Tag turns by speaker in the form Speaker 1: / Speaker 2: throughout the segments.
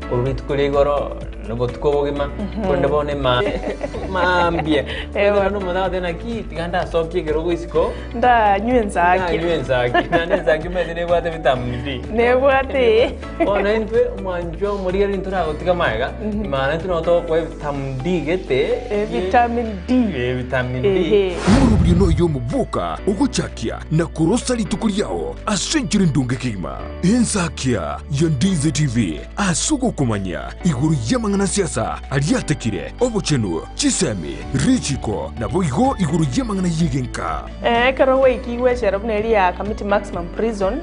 Speaker 1: Korwa rituko ria igoro na obotuko obogima, korende bono ema mambia.
Speaker 2: Eh,
Speaker 1: Bono omonto agoteba naki tiga ndasokie ekerogo isiko,
Speaker 2: Ndanywe ensaki.
Speaker 1: ndanywe ensaki. Naende ensaki omanyete nebwate vitamin D.
Speaker 2: Nebwate.
Speaker 1: Bono intwe omwanchwa omorigereria ntoragotiga magega, maana intwe nabo togokoa evitamin D gete.
Speaker 2: Eh, vitamin D.
Speaker 1: Eh, vitamin D.
Speaker 2: Ehe.
Speaker 3: Omorobio noyo omoboka ogochakia na korosa rituko riao ase enchera endonge kegima. Ensakia ya Ndizi TV ase ogokomanya igoro y'amang'ana a siasa aria atekire, obochenu, chisemi, richiko, naboigo igoro y'amang'ana y'egenka.
Speaker 2: Ekero gwaikigwe echela buna eria ya Kamiti Maximum Prison,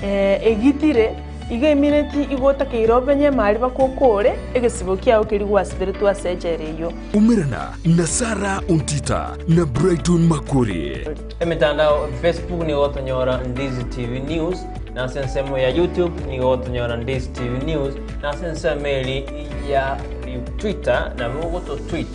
Speaker 2: egitire, igo emineti igo otakeire obenye emari bakokore egesibo kiao keria gwasiberetwe ase echela eyio.
Speaker 3: Umerana na Sarah Ontita na Brighton Makori.
Speaker 1: Emetandao Facebook nigo gotonyora Ndizi TV News, na ase ensemo ya YouTube nigo gotonyora Ndizi TV News, na ase ensemo eri ya Twitter nabo ogoto tweet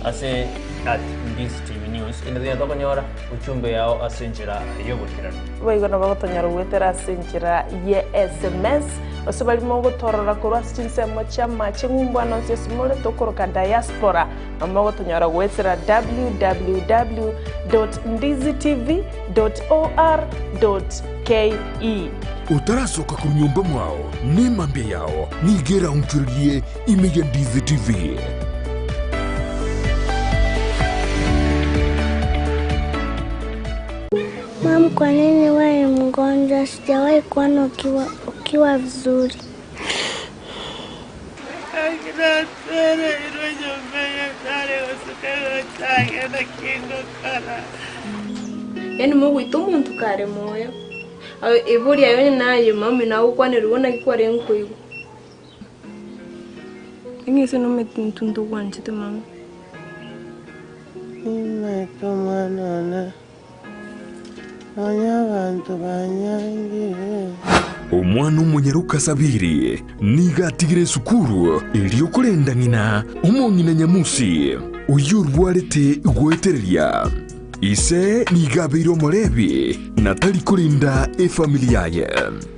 Speaker 1: ase at Ndizi TV News. Inde tonya tokonyora ujumbe yao ase enchera y'oboikeranu.
Speaker 2: Boigo nabo gotonyora goetera ase enchera ye SMS, gose baria mogotorora korwa ase chinsemo chi'amache ng'umbu ande onsi ase more tokoroka diaspora. Mogotonyora goetera www.ndizitv.or.ke.
Speaker 3: Otarasoka korwa nyomba mwao, nemambia yao nigo eraonchorerie ime ya Ndizi TV.
Speaker 4: Mom, kwa nini wewe ni mgonjwa? Sijawahi kuona ukiwa, ukiwa vizuri.
Speaker 5: Yaani mogoita omonto kare moyo, Ebori aye onye naye mami nagokwanerigwe naki kwarenge koigwa. Eng'ese nomanyete intwe ntogwanchete mama.
Speaker 6: Nimaete omwana one. Nonya abanto banyangire.
Speaker 3: Omwana omonyaroka Sabiri nigo atigire esukuru erio korenda ng'ina omong'ina Nyamusi, oyio orwarete goetereria. Ise nigo abeire omorebi na tari korenda efamiri yaye.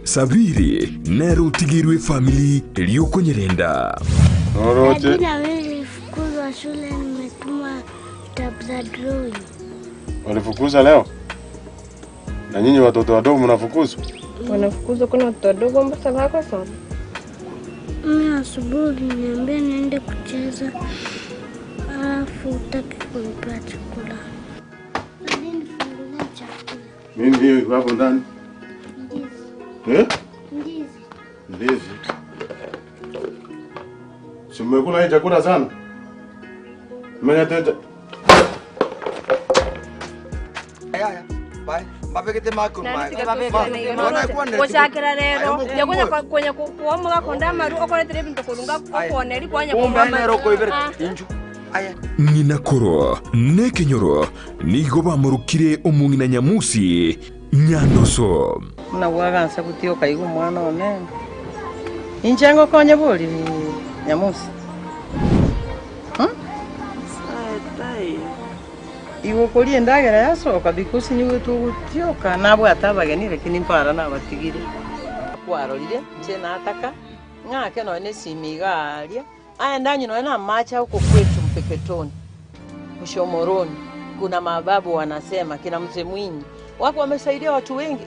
Speaker 3: Sabiri nere otigeirwe efamiri erio konyerenda.
Speaker 6: Noroche.
Speaker 4: Daddy na mimi nilifukuzwa shule nimetuma vitabu za drawing.
Speaker 6: Walifukuza leo? Na nyinyi watoto wadogo mnafukuzwa?
Speaker 5: Wanafukuzwa kuna watoto wadogo Mombasa bakosoma.
Speaker 4: Mimi asubuhi uliniambia niende kucheza, alafu hutaki kunipea chakula. Daddy, nifungulie chakula.
Speaker 6: Nini hiyo iko hapo ndani?
Speaker 4: Ndizi.
Speaker 6: Eh?
Speaker 4: Ndizi.
Speaker 6: Ndizi. Si mmekula hii chakula sana? Mmenyete
Speaker 5: Gochakera rero yakonya konya kuomoga konde amaru okoretera ebinto korunga okooneri kwanya konywa amaru
Speaker 3: Ng'ina koro nekenyoro nigo bamorokire omong'ina Nyamusi Nyandoso.
Speaker 7: Buna bwagansa gotioka iga omwana one, inche ngokonye bori Nyamusi? Igo okoria endagera yasoka because nigo togotioka nabwate abageni lakini mpara nabatigire. Kwarorire inche nataka ng'ake nonya na esimi iga aaria, aye ndanywe nonya na amache huko kwetu Mpeketoni, Mshomoroni, kuna mababu wanasema kina Mzee Mwinyi wako wamesaidia watu wengi.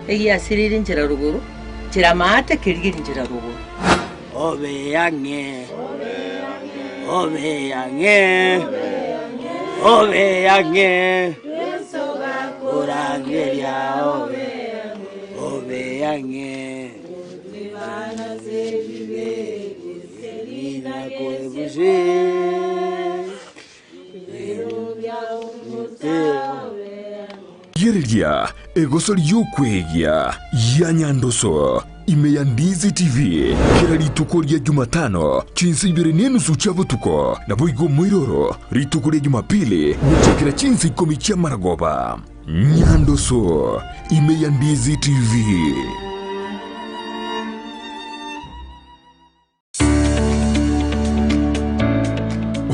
Speaker 7: Egiasirire nchera rogoro, nchera maate kerigeri nchera rogoro.
Speaker 8: Obe ang'e, obe ang'e, obe ang'e, korangeria obe, obe ang'e.
Speaker 3: Rigereria egoso ri'okwegia ya Nyandoso ime ya Ndizi TV kera rituko ria Jumatano chinsa ibere nenusu chia botuko, naboigo omoiroro rituko ria Jumapili gochakera chinsa ikomi chi'amaragoba. Nyandoso ime ya Ndizi TV.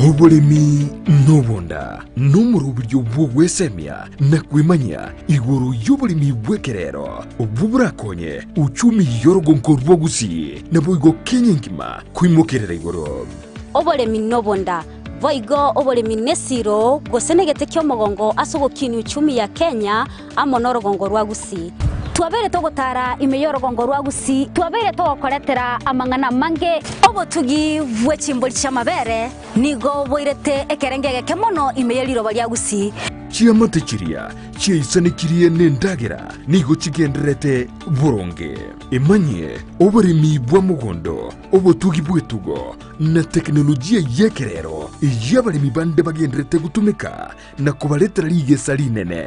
Speaker 3: Oboremi nobonda nomoroberio bw'ogwesemia na kwemanyia igoro y'oboremi bw'ekerero obwo borakonye uchumi y'orogonko rwa Gusii naboigo Kenya engima koimokerera igoro.
Speaker 9: Oboremi nobonda, boigo oboremi nesiro gose negete ki'omogongo ase ogokinia uchumi ya Kenya amo norogongo rwa Gusii. Twabeire togotara ime y'orogongo rwa Gusii, twabeire togokoretera amang'ana amange. Obotugi bwe chimbori chi'amabere nigo boirete ekerengo egeke mono ime ye riroba ria Gusii.
Speaker 3: Chiamate chiria chiaisanekirie nendagera nigo chigendererete boronge. Emanyie oboremi bwa mogondo, obotugi bw'etugo, na tekinolojia y'ekerero eyio abaremi bande bagendererete gotumeka na kobaretera rigesa rinene.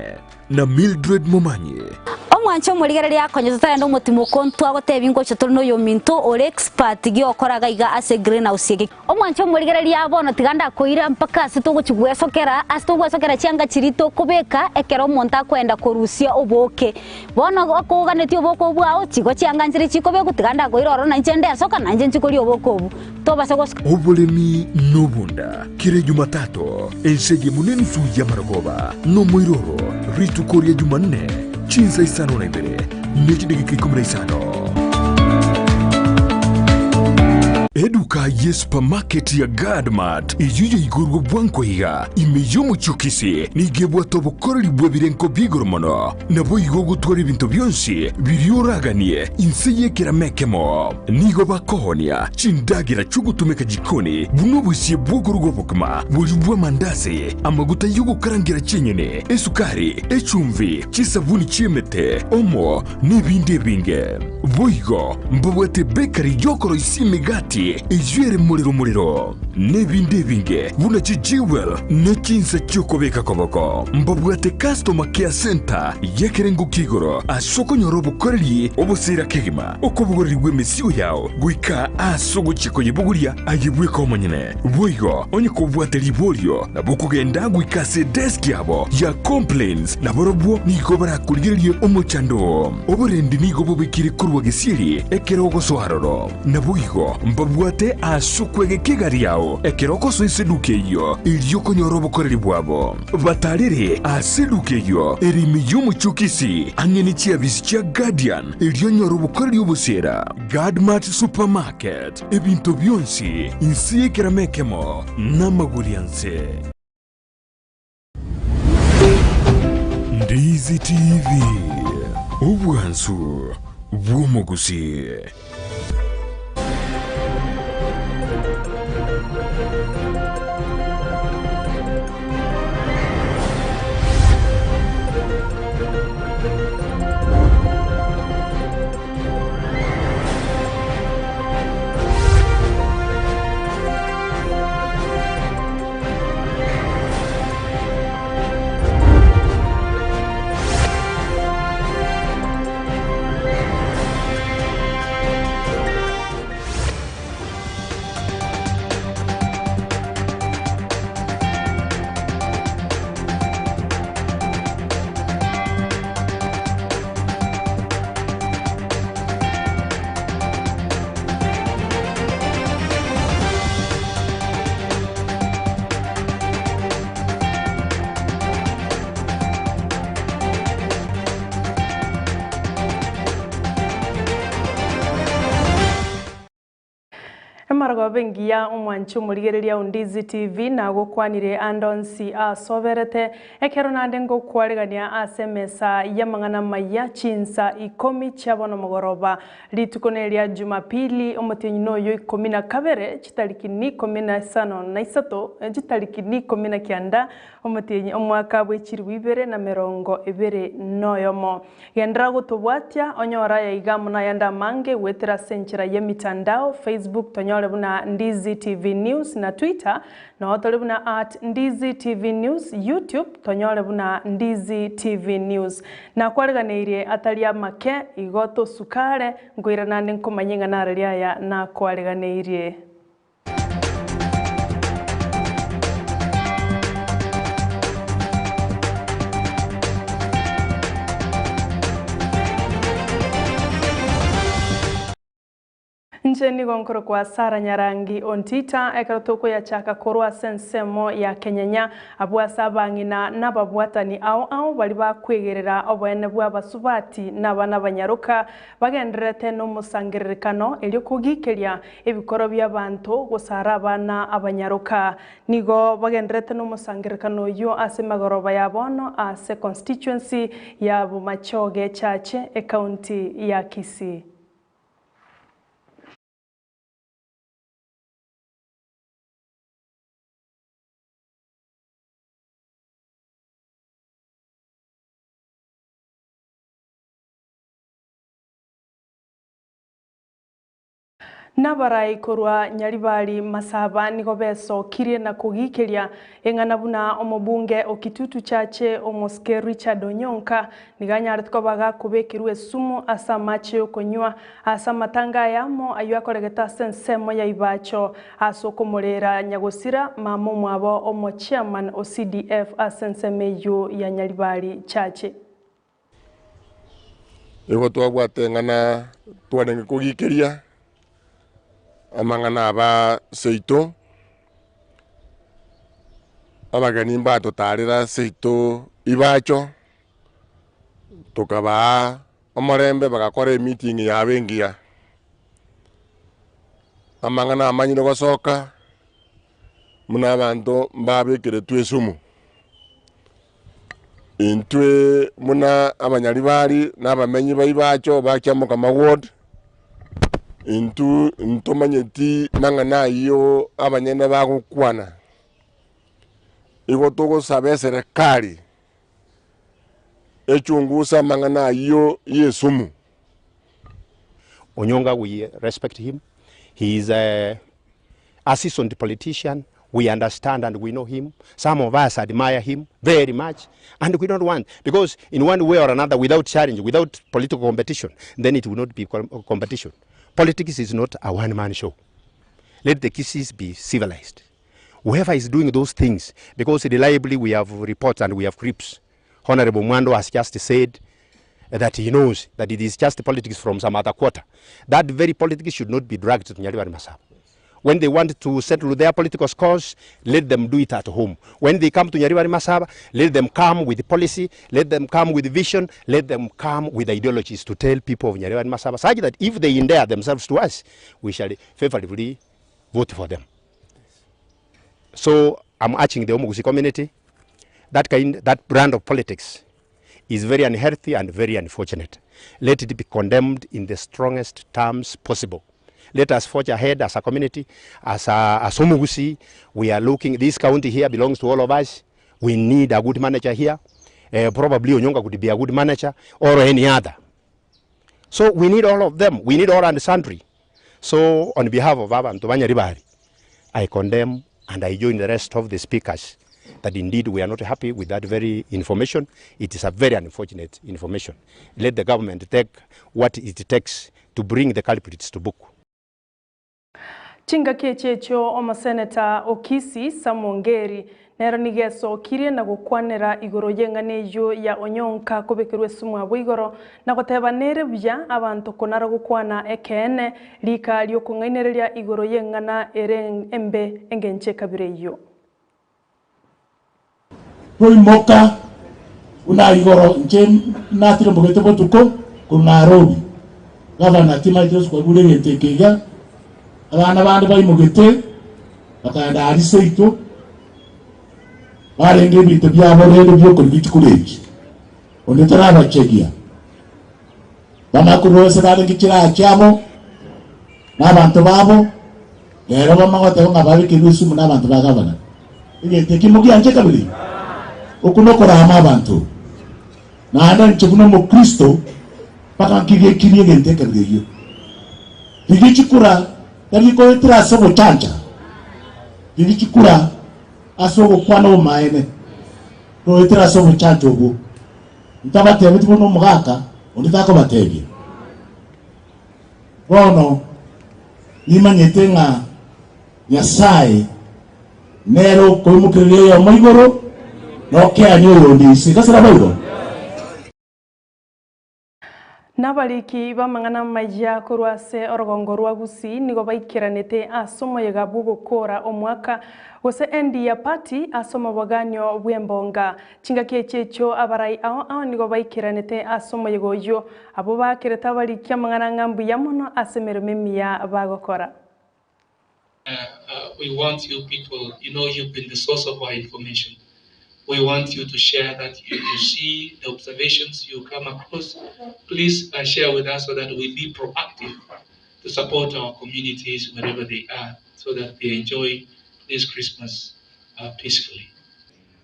Speaker 3: Na Mildred Momanyi.
Speaker 9: Omwanche omorigereria akonye totarenda omotimoko ntwagotebia ngocha tore noyominto ore expert giokora gaiga ase greenhouse eke. Omwanche omorigereria bono tiga ndakoira mpaka ase togochi gwesokera ase togwesokera chianga chiria tokobeka ekero omonto akoenda korusia oboke. Bono okoganetie oboke obwo bwao chigo chianga nchire chikobekwa tiga ndakoira ororo nainche ndesoka nainche nchi koria oboke obwo. Tobasa gosoka.
Speaker 3: Oboremi nobonda kera Jumatatu, ense eyemo nenusu y'amarogoba, nomoiroro rituko ria Jumanne, chinsa isano na ibere ne chidageka ikomi na isano. Eduka ye supermarket ya Guardmart eyio yaigorwe bwango iga ime y'omochie o Kisii nigo ebwate obokoreri bw'ebirengo bi'igoro mono. Naboigo ogotwara ebinto bionsi biria oraganie inse y'ekerama ekemo. Nigo bakoonia chindagera chi'ogotumeka jikoni, buna obosie bw'okoruga obokima, boria bw'amandasi, amaguta y'ogokarangera chinyeni, esukari, echumbi, chisabuni chi'emete, omo, n'ebinde ebinge. Boigo mbabwate ebekari y'okoroisia emegati eyio ere morero morero, n'ebinde ebinge buna chijewel ne chinsa chi'okobeka koboko. Mbabwate customer care centre y'ekerengo kia igoro ase okonyora obokoreri obosira kegima, okobogoreri gw'emesigo yao goika ase ogochia koyebogoria aye bweka omonyene. Boigo onye kobwate riborio, nabo okogenda goika ase edesk yabo ya complaints, na barobwo nigo barakorigererie omochando oo. Oborendi nigo bobekire korwa gesieri ekero ogosoa aroro. Naboigo mbabwate ase okwegeka egari yao ekero ogosoa eseduka eyio, erio okonyora obokoreri bwabo. Batarere ase eduka eyio ere ime y'omochie o Kisii, ang'e ne chiabisi chia Guardian, erio onyore obokoreri obosiera. Guardmart Supermarket, ebinto bionsi inse y'ekerama ekemo namagori anse. Ndizi TV, obwansu bw'omogusii.
Speaker 2: Emarogoba engiya omwanchi omorigereria o Ndizi TV nagokwanire ande onsi asoberete ekero nande ngokwaregania ase emesa y'amang'ana amaya chinsa ikomi chia bono mogoroba Rituko neria Jumapili, omotienyi noyo ikomi na kabere, chitariki n'ikomi na isano na isato, chitariki n'ikomi na kianda, omotienyi omwaka bwe chilifu ibere na merongo ebere noyomo. Genderera gotobwatia, onyore aya iga amo nayande amange goetera ase enchera y'emitandao, Facebook tonyore buna Ndizi TV News na Twitter Noo tore buna at Ndizi TV News, YouTube tonyore buna Ndizi TV News. Nakwareganeirie atari amake, igo tosuka are, nkoirana ande nkomanye ng'a narari aya nakwareganeirie. Inche nigo nkorokwa Sarah Nyarangi Ontita, ekero tokoyachaka korwa ase ensemo ya Kenyenya, abwo ase abang'ina na ababwatani ao ao baria bakwegerera oboene bw'abasubati na abana abanyaroka bagendererete nomosangererekano erio kogikeria ebikoro bi'abanto gosara abana abanyaroka. Nigo bagendererete nomosangererekano oyio ase emegoroba ya bono ase constituency ya Bomachoge Chache, ecounty ya Kisii. Nabarai korwa Nyaribari Masaba nigo besokirie na kogikeria eng'ana buna omobunge o Kitutu Chache omosike Richard Onyonka nigo anyarete koba gakobekerwa esumu ase amache yokonywa ase amatanga ayamo ayio akoregete ase ensemo ya Ibacho ase okomorera nyagosira mama omwabo omo chairman o CDF ase ensemo eyio ya Nyaribari Chache.
Speaker 6: Nigo twabwate eng'ana twarenge kogikeria, amang'ana aba seito, abageni mbatotarera seito ibacho, tokabaa omorembe bagakora emeeting yabo engiya. Amang'ana amanyire gosoka, buna abanto mbabekeretwe esumu. Intwe buna abanyaribari na abamenyi ba Ibacho ba Kiamokama ward, intwe ntomanyeti mang'ana ayio abanyene bagokwana. Igo togosaba eserekari echunguse amang'ana ayio ya esumu.
Speaker 10: Onyonga we respect him, he is a a seasoned politician, we understand and we know him, some of us admire him very much and we don't want because in one way or another without challenge, without political competition, then it will not be competition. Politics is not a one man show. Let the Kisiis be civilized. Whoever is doing those things, because reliably we have reports and we have clips. Honorable Mwando has just said that he knows that it is just politics from some other quarter. That very politics should not be dragged to Nyaribari Masaba. When they want to settle their political scores, let them do it at home. When they come to Nyaribari Masaba, let them come with policy, let them come with vision, let them come with ideologies to tell people of Nyaribari Masaba, such that if they endear themselves to us, we shall favorably vote for them. So I'm urging the Omugusi community that kind, that brand of politics is very unhealthy and very unfortunate. Let it be condemned in the strongest terms possible. Let us forge ahead as a community, as a, as Omugusi. We are looking, this county here belongs to all of us. We need a good manager here. Uh, probably Onyonga could be a good manager or any other. So we need all of them. We need all and sundry. So on behalf of abantu ba Nyaribari, I condemn and I join the rest of the speakers that indeed we are not happy with that very information. It is a very unfortunate information. Let the government take what it takes to bring the culprits to book.
Speaker 2: Chingaki echi echio omoseneta o Kisii, Sam Ongeri, nero nigo esokirie na gokwanera igoro y'eng'ana eyio ya Onyonka kobekerwa esumu abwo igoro na goteba nere buya abanto konara gokwana ekeene rika ri'okong'ainereria igoro y'eng'ana ere embe engencho ekabira eyio.
Speaker 11: Toimoka buna igoro inche natirimogete botuko korwa Nairobi. Gavana timaete gose kwaigure egento eke iga, abana bande baimogete bakagenda aria seito, barenge ebinto biabo rende biokorigia chikura echi, onde tarabachegia. Bamanya korwa ase barenge chiraha chiabo na abanto babo, rero bamanya goteba ng'a babekerwe esumu na abanto ba gavana. Egento ekio mogianche kabere? Okwo nokorama abanto. Naende inche buna omokristo mpaka nkigekirie egento ekabira eyio. Rigia chikura tari koetera ase ogochancha, rigia chikura ase ogokwana obomaene, toetera ase obochancha obwo. Ntabatebetie buna omogaka onde takobatebia. Bono nimanyete ng'a Nyasae nere okoimokereria oyomo igoro, na okeania oyonde inse. Gose naboigo?
Speaker 2: Nabariki b'amang'ana amaya korwa ase orogongo rwa Gusii nigo baikeranete ase omoyega bw'ogokoora omwaka, gose End Year Party ase omoboganio bw'embonga. Chingaki echi echio abarai ao ao nigo baikeranete ase omoyega oyio, abwo bakerete abariki amang'ana ng'a mbuya mono ase emeremo emiya bagokora.
Speaker 12: We want you people, you know you've been the source of our information. We want you to share that you, you see the observations you come across. Please uh, share with us so that we be proactive to support our communities wherever they are so that they enjoy this Christmas uh, peacefully.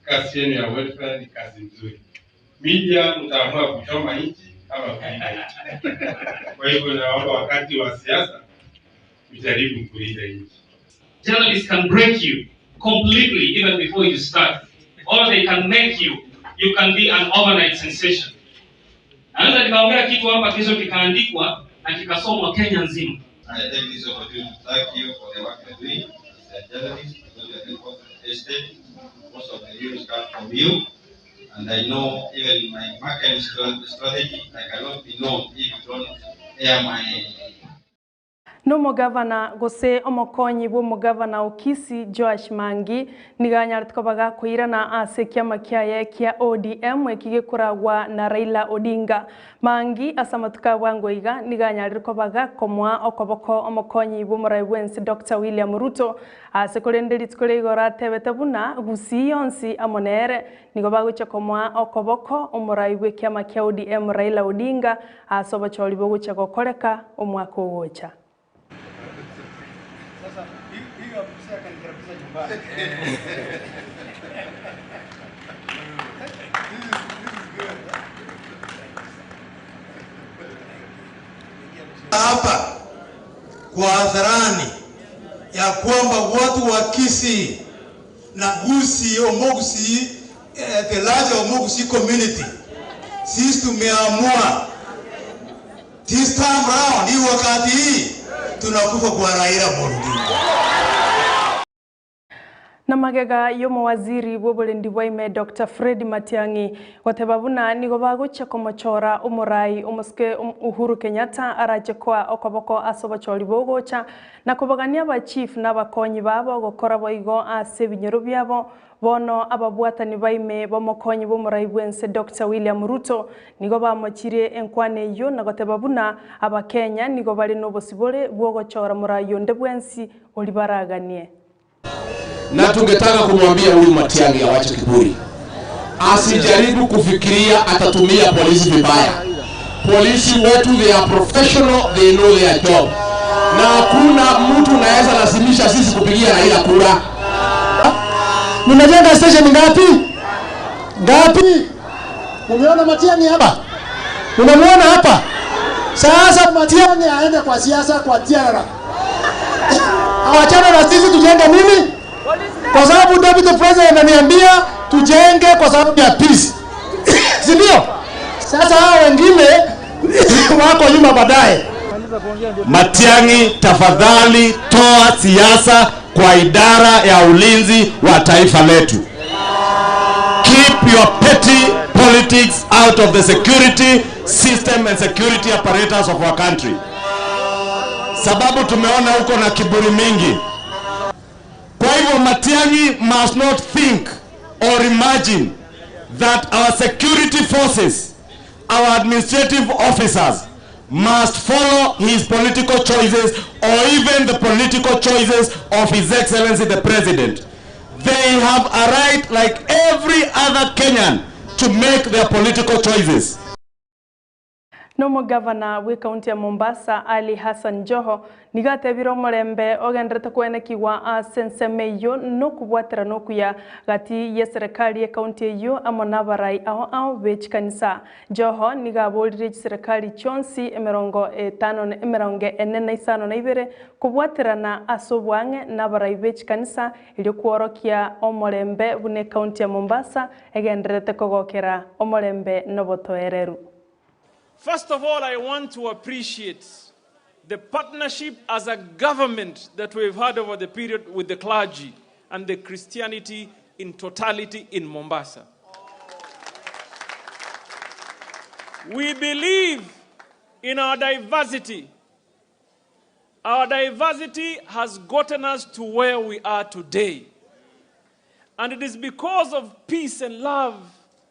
Speaker 13: Kazi yenu ya welfare ni kazi nzuri. Media mtaamua kuchoma nchi ama kulinda nchi. Kwa hivyo naomba wakati wa siasa mjaribu kulinda nchi.
Speaker 12: Journalists can break you completely even before you start, or they can make you. You can be an overnight sensation. Naweza nikaongea kitu hapa kesho kikaandikwa na kikasomwa Kenya nzima.
Speaker 14: I take this opportunity to thank you for the work you're doing as a journalist, because you are the voice of the state. Most of the news come from you. And I know even my marketing strategy, I cannot be known if you don't air my
Speaker 2: Nomogavana gose omokonyi bw'omogavana o Kisii Joash Mangi nigo anyarete koba gakoirana ase ekiama kiaye kia ODM eki gekoragwa na Raila Odinga. Mangi ase amatuko a bwango iga nigo anyarire koba gakomoa okoboko omokonyi bw'omorai bw'ense Doctor William Ruto ase korende rituko ria igoro atebete buna Gusii yonsi amo nere nigo bagochia komoa okoboko omorai bw'ekiama kia ODM Raila Odinga ase obochori bogochia gokoreka omwaka ogocha.
Speaker 15: Hapa kwa hadharani ya kwamba watu wa Kisii na Gusii Omogusii, eh, the larger Omogusii community, sisi tumeamua this time round, hii wakati hii tunakufa kwa Raila Amolo Odinga.
Speaker 2: Na magega y'omowaziri bw'oborendi bwa ime Doctor Fred Matiang'i goteba buna nigo bagochia komochora omorai omosike Uhuru Kenyatta arache koa okoboko ase obochori bogocha na kobagania abachief na abakonyi babo gokora boigo ase ebinyoro biabo Bono ababwatani baime b'omokonyi bw'omorai bw'ense Doctor William Ruto nigo bamochirie enkwana eyio na goteba buna Abakenya nigo bare nobosibore bw'ogochora morai onde bwensi oria baraganie.
Speaker 16: Na tungetaka kumwambia huyu Matiang'i awache kiburi, asijaribu kufikiria atatumia polisi vibaya. Polisi wetu they are professional, they know their job, na hakuna mtu naweza lazimisha sisi kupigia Raila kura.
Speaker 17: Mnajenga station ngapi? Ngapi? Umeona Matiang'i hapa? Unamuona hapa? Sasa Matiang'i aende kwa siasa kwa tiara. Awachane na sisi tujenge nini? Kwa sababu deputy president ananiambia tujenge kwa sababu ya peace. Si ndio? Sasa hao wengine wako nyuma baadaye.
Speaker 16: Matiang'i, tafadhali toa siasa kwa idara ya ulinzi wa taifa letu. Keep your petty politics out of the security system and security apparatus of our country. Sababu tumeona huko na kiburi mingi. Kwa hivyo Matiang'i must not think or imagine that our security forces, our administrative officers must follow his political choices or even the political choices of His Excellency the President. They have a right like every other Kenyan to make their political choices.
Speaker 2: Nomogavana bw'ekaunti ya Mombasa Ali Hassan Joho nigo atebire omorembe ogenderete koenekigwa ase ensemo eyio nokobwaterana okuya gati y'eserekari y'ekaunti eyio amo nabarai ao ao be chikanisa. Joho nigo aboririe chiserekari chionsi emerongo etano emerongo ene na isano na ibere kobwaterana ase oboang'e nabarai be chikanisa erio kworokia omorembe buna ekaunti ya Mombasa egendererete kogokera omorembe nobotoereru.
Speaker 18: First of all, I want to appreciate the partnership as a government that we've had over the period with the clergy and the Christianity in totality in Mombasa. We believe In our diversity, our diversity has gotten us to where we are today. And it is because of peace and love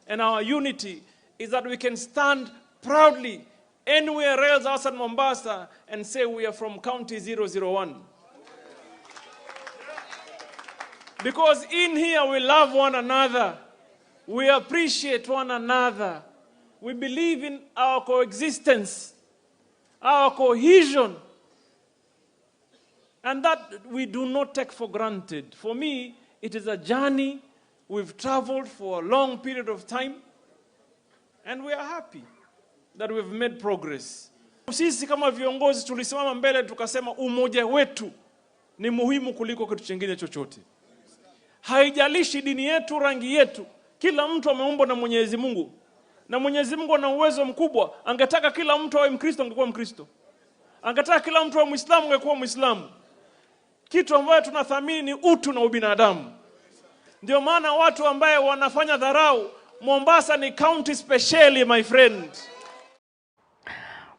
Speaker 18: and our unity is that we can stand proudly anywhere else outside Mombasa and say we are from County 001. Because in here we love one another, we appreciate one another, we believe in our coexistence, our cohesion, and that we do not take for granted. For me, it is a journey we've traveled for a long period of time, and we are happy that we've made progress. Sisi kama viongozi tulisimama mbele tukasema umoja wetu ni muhimu kuliko kitu chingine chochote. Haijalishi dini yetu, rangi yetu, kila mtu ameumbwa na Mwenyezi Mungu, na Mwenyezi Mungu ana uwezo mkubwa. Angetaka kila mtu awe Mkristo, angekuwa Mkristo. Angetaka kila mtu awe Mwislamu, angekuwa Mwislamu. Kitu ambayo tunathamini ni utu na ubinadamu. Ndio maana watu ambaye wanafanya dharau, Mombasa ni county specially my friend.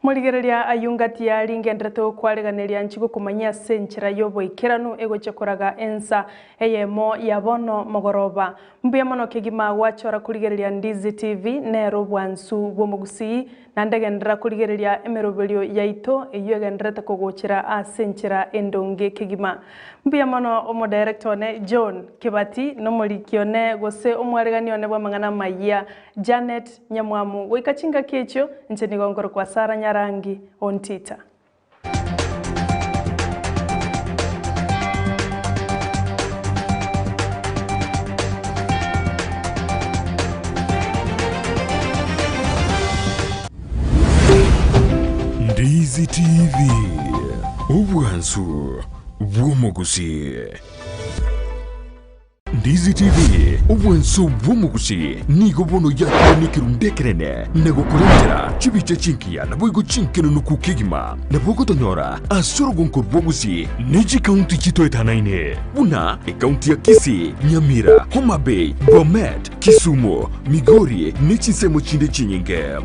Speaker 2: Morigereria ayio ngati ya ringenderete gokwariganeria nchi gokomanyia ase enchera y'oboikeranu egochia koraga ensa eyemo ya bono mogoroba. Mbuya mono kegima gwachora korigereria Ndizi TV nero obwansu bw'omogusii naende genderera korigereria emeroberio yaito eyio egendererete kogochera ase enchera endonge kegima. Mbuya mono omodirector one John Kibati na omoriki one gose omwaregani one bw'amang'ana amayia Janet Nyamwamu. Goika chingaki echio, inche nigo nkorokwa Sarah Nyarangi Ontita.
Speaker 3: Ndizi TV, obwansu bw'omogusii. Ndizi TV, obwansu bw'omogusii nigo bono yakorwa nekerundu ekenene na gokorentera chibicha chingiya naboigo chinkenenuku kegima. Nabo ogotonyora ase orogonko rw'ogusii ne chikaunti chitoetanaine buna ekaunti ya Kisii, Nyamira, Homa Bay, Bomet, Kisumu, Migori ne chinsemo chinde chinyinge.